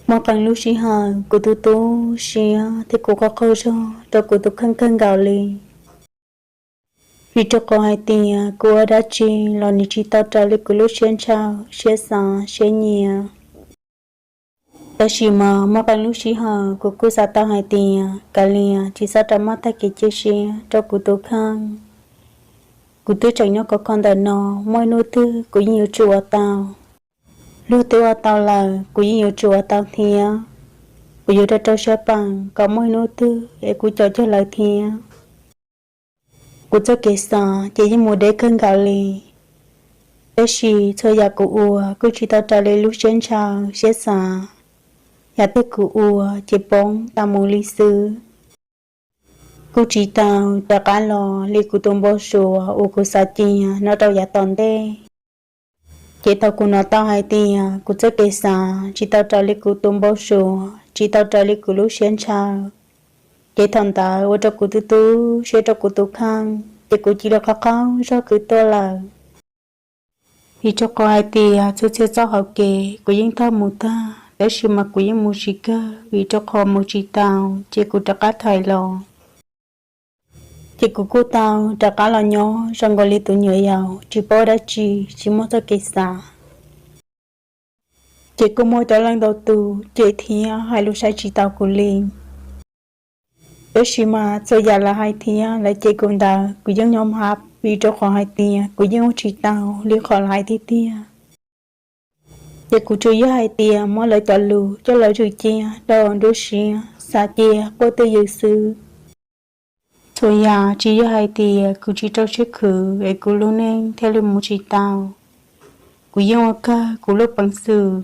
Muaj qee lub sij hawm kuv tu tu siab thiab kuv qaug qaug zog rau kuv tus kheej kawg nkaus li, vim rau qhov hais tias kuv ua dab tsi los nws tsis tau raws li kuv lub siab ntshaw, siab xav, siab nyiam. Tab sis mas muaj qee lub sij hawm kuv kuj xav tau hais tias kav liam tsis txhob rov muab tag kev cia siab rau kuv tus kheej. Kuv twb tseem nyob khov kho ntawm no, muaj ib hnub twg kuv yeej yuav tsum ua tau. Luag twb ua tau lawm, kuv yeej yuav tsum ua tau thiab. Kuv yuav rau rau siab peem kom muaj ib hnub twg es kuv caum cuag lawv thiab. Kuv txoj kev xav ces yeej mus deb kawg nkaus li, tab sis txhua yam kuv ua kuj tsis tau raws li lub siab ntshaw, siab xav. Yam twg kuv ua ces poob tas mus li xwb. Kuj tsis tau rov qab los li kuv tus npau suav uas kuv xav cia no rau yav tom ntej. Ces thaum kuv hnov tau hais tias kuv txoj kev xav tsis tau raws li kuv tus npau suav, tsis tau raws li kuv lub siab ntshaw, ces thaum ntawd ua rau kuv tu tu siab rau kuv tus kheej, ces kuv cia li qaug qaug zog khwv tuaj lawm. Vim rau qhov hais tias txhua txhia txoj hauv kev kuv yeej thauj mus tag, tab sis mas kuv yeej mus tsis kawg, vim rau qhov mus tsis tau, ces kuv rov qab thaiv los. Ces kuv kuj tau rov qab los nyob zoo nkaus li tus nyuam yaus tsis paub dab tsi, tsis muaj txoj kev xav. Ces kuj muaj cov leej ntau tus cem thiab hais lus saib tsis taus kuv li. Tab sis mas txhua yam lawv hais thiab lawv cem kuv ntawd kuv yeej nyob mab, vim rau qhov hais tias kuv yeej ua tsis tau li qhov lawv hais tiag tiag. Ces kuv tsuas yog hais tias muab lawv cov lus coj los zwm cia rau nruab siab, xav cia quaj twj ywm xwb. Txhua yam tsis yog hais tias kuv tsis rau siab khwv es kuv lub neej thiaj li mus tsis tau. Kuv yeej ua kawg kuv lub peev xwm,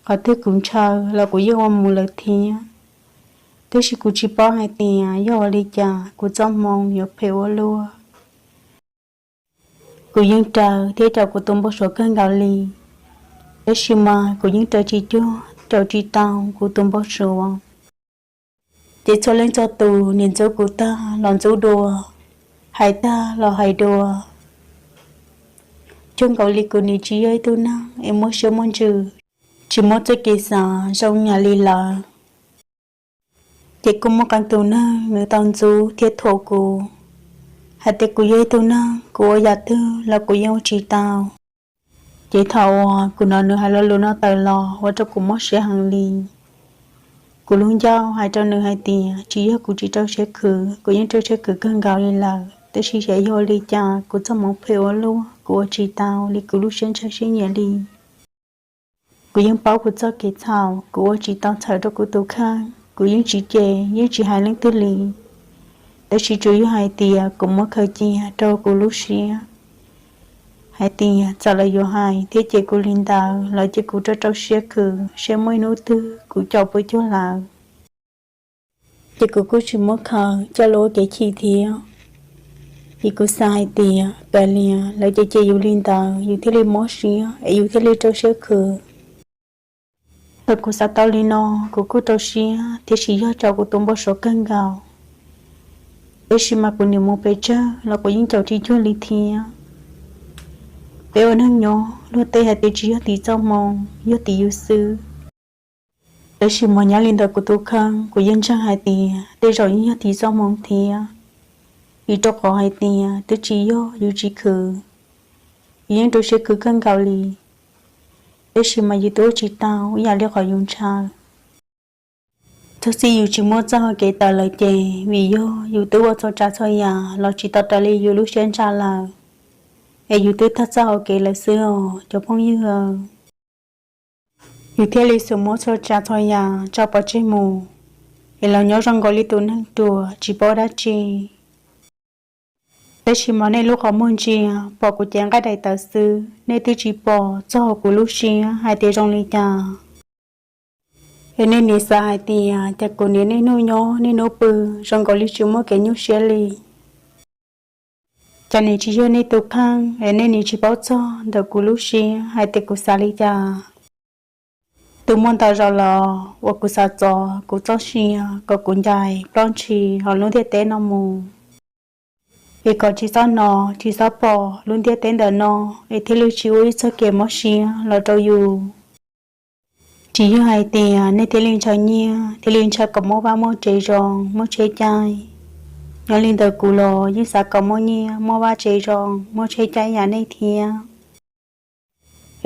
qhov twg kuv ntshaw los kuv yeej ua mus lawm thiab. Tab sis kuv tsis paub hais tias yog ua li cas kuv txoj hmoo yuav phem ua luaj. Kuv yeej raws thiab caum kuv tus npau suav kawg nkaus li, tab sis mas kuv yeej raws tsis cuag, caum tsis tau kuv tus npau suav. Ces txhua leej txhua tus niam ntxub kuv tag los ntxub dua, hais tag los hais dua. Cuag nkaus li kuv nim tsis yog ib tug neeg es muaj siab muaj ntsws, tsis muaj txoj kev xav zoo yam li lawv. Ces kuj muaj qee tus neeg nws tau ntxub thiab thuam kuv, hais tias kuv yog ib tug neeg kuv ua yam twg los kuv yeej ua tsis tau. Ces thaum uas kuv hnov nws hais lo lus no tawm los ua rau kuv mob siab heev li. Kuv lub ncauj hais rau nws hais tias tsis yog kuv tsis rau siab khwv, kuv yeej rau siab khwv kawg nkaus li lawm, tab sis xyov yog li cas kuv txoj hmoov phem ua luaj, kuv ua tsis tau li kuv lub siab ntshaw siab nyiam li. Kuv yeej paub kuv txoj kev txhaum, kuv ua tsis tau txhaum rau kuv tus kheej, kuv yeej tsis cem yeej tsis hais leej twg li. Tab sis tsuas yog hais tias kuv muab khaws cia rau kuv lub siab, hais tias txawm lawv yuav hais thiab cem kuv li ntawd los ces kuv rau rau siab khwv saib muaj ib hnub twg kuv caum puas cuag lawv. Ces kuv kuj tsis muab khaws coj los ua kev chim thiab, vim kuv xav hais tias kav liam lawv cem cem yus li ntawd yus thiaj li mob siab es yus thiaj li rau siab khwv. Thaum kuv xav tau li no, kuv kuj rau siab thiab tsis yog caum kuv tus npau suav kawg nkaus. Tab sis mas kuv niam mus pes tsawg los kuv yeej caum tsis cuag li thiab. Peb ua neeg nyob luag tej hais tias tsis yog tiv txoj hmoo, yog tiv yus xwb. Tab sis mas nyob li ntawm kuv tus kheej kuv yeej ntseeg hais tias tej zaum yeej yog tiv txoj hmoo thiab, vim rau qhov hais tias twb tsis yog yus tsis khwv, yus yeej rau siab khwv kawg nkaus li. Tab sis mas yus twb ua tsis tau ib yam li qhov yus ntshaw. Txog txij yus tsis muab txoj hau kev tawm lawm ces vim yog yus twb ua txhua tsav txhua yam los tsis tau raws li yus lub siab ntshaw lawm, es yus twb tag txoj hau kev lawm xwb os cov phooj ywg. Yus thiaj li xub muab txhua tsav txhua yam tso pov tseg mus, es los nyob zoo nkaus li tus neeg ruam tsis paub dab tsi. Tab sis mas nej lub qhov muag ntsia pom kuv cev nqaij daim tawv xwb, nej twb tsis pom txog kuv lub siab hais tias zoo li cas. Es nej nim xav hais tias cas kuv niaj hnub nyob niaj hnub pw zoo nkaus li tsis muaj kev nyuaj siab li. Cas nim tsis yog nej tus kheej es nej nim tsis paub txog ntawm kuv lub siab hais tias kuv xav li cas. Twb muaj ntau zaus los uas kuv xav txov kuv txoj sia kom kuv ncaim ploj ntshis hauv lub ntiaj teb no mus, es kom tsis txhob hnov tsis txhob pom lub ntiaj teb ntawm no, es thiaj li tsis ua ib txoj kev mob siab los rau yus. Tsis yog hais tias nej thiaj li ntshaw nyiaj, thiaj li ntshaw kom muaj vaj muaj tsev zoo, muaj tsheb caij. Nyob li ntawm kuv los yeej xav kom muaj nyiaj, muaj vaj tsev zoo, muaj tsheb caij yam nej thiab.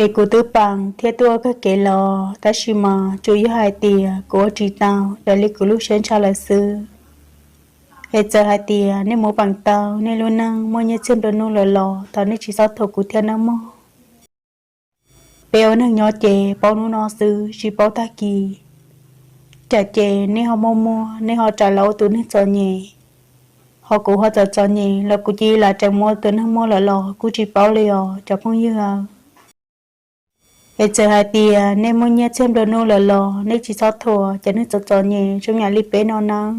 Es kuv twb pab thiab tuaj kawg kev los, tab sis mas tsuas yog hais tias kuv ua tsis tau raws li kuv lub siab ntshaw lawm xwb. Es txawm hais tias nej mus peem tau nej lub neej muaj nyiaj txiag nplua nuj lawm los thov nej tsis txhob thuam kuv thiab nawb mog. Peb ua neeg nyob ces paub hnub no xwb tsis paub tag kis. Tsam ces nej ho muaj muaj, nej ho rais los ua tus neeg txom nyem, ho kuv ho txom txom nyem los kuv cia li lam rais mus ua tus neeg muaj lawm los kuj tsis paub li os cov phooj ywg. Es txawm hais tias nej muaj nyiaj txiag nplua nuj lawm los nej tsis txhob thuam cov neeg txom txom nyem zoo yam li peb no nawb.